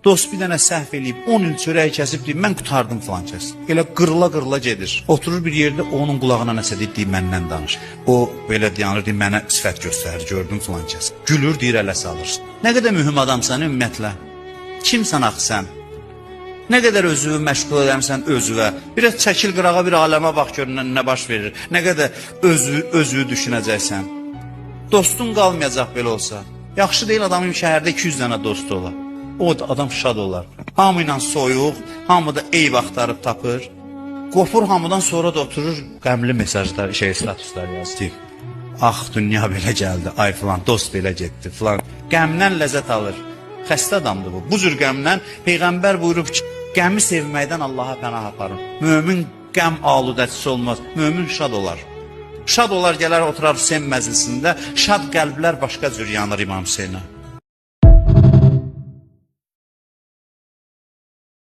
Dost bir dənə səhv eləyib, 10 il çörək kəsib deyir, mən qurtardım filan kəs. Elə qırıla-qırıla gedir. Oturur bir yerdə onun qulağına nəsə deyir, deyir məndən danış. O belə dayanır, deyir mənə sifət göstərir, gördüm filan kəs. Gülür, deyir ələ salır. Nə qədər mühüm adamsan ümumiyyətlə? Kimsən axı sən? Nə qədər özünü məşğul eləmisən özünə. Biraz çəkil qırağa bir aləmə bax gör nə baş verir. Nə qədər özü düşünəcəksən. Dostun qalmayacaq belə olsa. Yaxşı deyil adamın şəhərdə 200 dənə dostu olar. O da adam şad olar. Hamı ilə soyuq, hamı da eyb axtarıb tapır. Qopur hamıdan sonra da oturur qəmli mesajlar, şey statuslar yazır. Ax dünya belə gəldi, ay filan, dost belə getdi filan. Qəmdən ləzzət alır. Xəstə adamdır bu. Bu cür qəmdən peyğəmbər buyurub ki, qəmi sevməkdən Allaha pənah aparın. Mömin qəm aludəçisi olmaz. Mömin şad olar. Şad olar gələr oturar Hüseyn məclisində, şad qəlblər başqa cür yanır İmam Hüseynə.